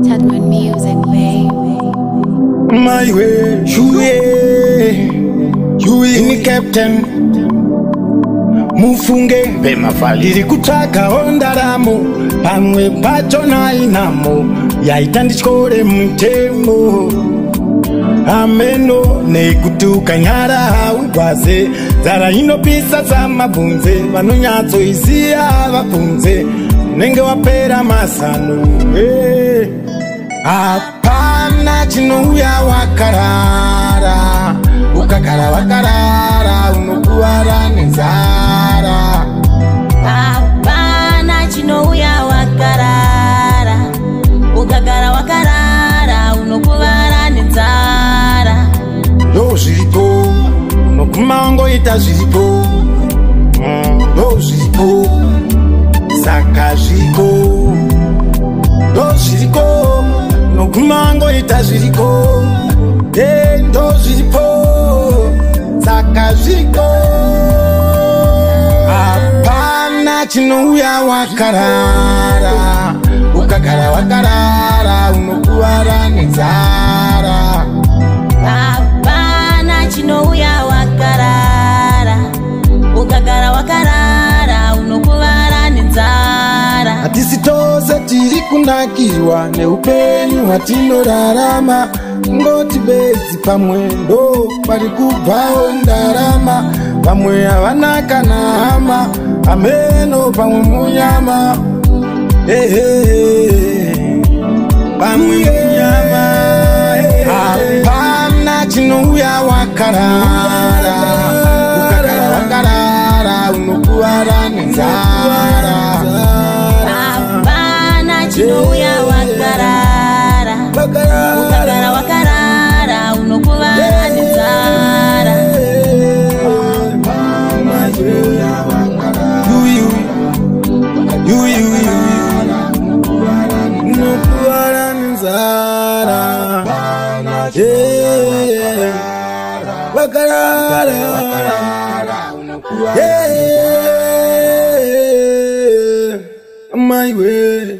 Tadman Music, baby. My way, shuye, shuye ni captain. Mufunge vemafali ndiri kutsvagawo ndaramo, pamwe pacho nainamo yaita ndityore mutemo. Ameno nekuti ukanyara haugwaze, nzara inopisa samabvunze, vanonyatsoisiya vabvunze, unenge wapera mazano. Hey. Hapana chinouya wakarara, ukagara wakarara unokuvara nenzara. Hapana chinouya wakarara, ukagara wakarara unokuvara nenzara. Ndo zviripo, unoguma wangoita zviripo. Ndo zviripo, saka zviriko. Ndo zviriko, unoguma wangoita zviriko. Ndo zviripo, saka zviriko. Hapana chinouya wakarara, ukagara wakarara unokuvara nenzara. Hapana chinouya wakarara, ukagara wakarara unokuvara nenzara. Hatisi tose tiri kunakirwa neupenyu hwatinorarama, ngoti bedzi pamwe ndo pari kubvawo ndarama. Vamwe havana kana hama, ameno pamwe munyama. Ehe, pamwe munyama. Hapana chinouya wakarara, ukagara wakarara unokuvara nenzara. Hapana chinouya wakarara, ukagara wakarara unokuvara nenzara. Unokuvara nenzara. Yeah. Wakarara. Yeah. My way.